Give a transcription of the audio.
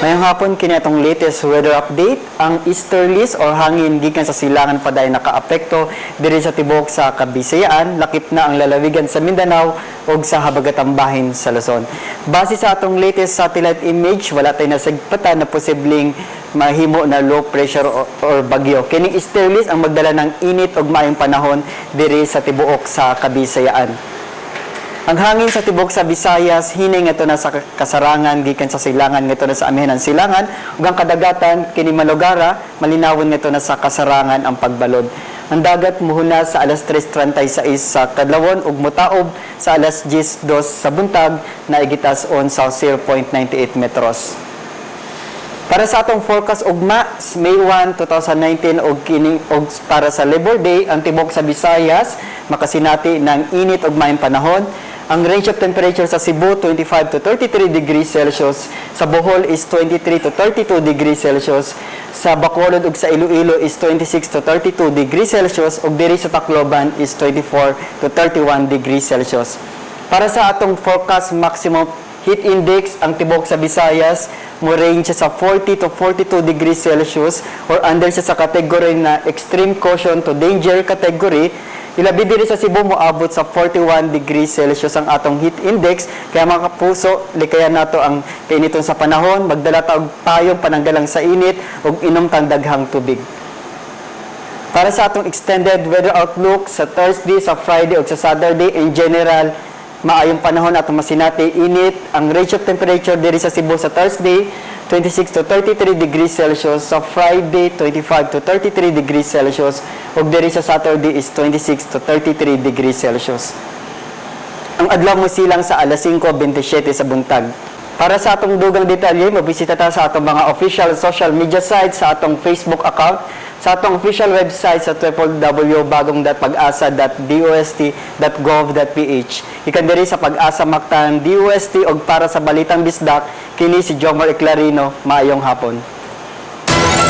Ngayong hapon, kini atong latest weather update. Ang easterlies or hangin gikan sa silangan padayon nakaapekto diri sa tibuok sa Kabisayaan, lakip na ang lalawigan sa Mindanao ug sa habagatang bahin sa Luzon. Base sa atong latest satellite image, wala tay nasagpatan na posibleng mahimo na low pressure or bagyo. Kining easterlies ang magdala ng init ug maayong panahon diri sa tibuok sa Kabisayaan. Ang hangin sa tibok sa Visayas hinay ngadto na sa kasarangan gikan sa silangan ngadto na sa amihanan silangan, ug ang kadagatan kini malugara, malinawon ngadto na sa kasarangan ang pagbalod. Ang dagat muhuna sa alas 3:36 sa kadlawon ug mutaob sa alas 10:02 sa buntag na gitas-on sa 0.98 metros. Para sa atong forecast ugma, May 1, 2019 og kini og para sa Labor Day, ang tibok sa Visayas makasinati ng init ug maayong panahon. Ang range of temperature sa Cebu, 25 to 33 degrees Celsius, sa Bohol is 23 to 32 degrees Celsius, sa Bacolod ug sa Iloilo is 26 to 32 degrees Celsius ug diri sa Tacloban is 24 to 31 degrees Celsius. Para sa atong forecast maximum heat index, ang tibok sa Visayas mo range siya sa 40 to 42 degrees Celsius or under siya sa category na extreme caution to danger category. Ilabi diri sa Cebu, moabot sa 41 degrees Celsius ang atong heat index. Kaya, mga kapuso, likayan nato ang kainiton sa panahon, magdala ta og payong pananggalang sa init ug inom tang daghang tubig. Para sa atong extended weather outlook sa Thursday, sa Friday ug sa Saturday, in general, maayong panahon atong masinati, init. Ang range of temperature diri sa Cebu sa Thursday, 26 to 33 degrees Celsius, sa Friday, 25 to 33 degrees Celsius, ug diri sa Saturday is 26 to 33 degrees Celsius. Ang adlaw mo silang sa alas 5:27 sa buntag. Para sa atong dugang detalye, mabisita ta sa atong mga official social media sites, sa atong Facebook account, sa atong official website sa www.bagong.pagasa.dost.gov.ph. Ikan diri sa Pag-asa Mactan DOST og para sa Balitang Bisdak, kini si Jomar Eclarino. Maayong hapon.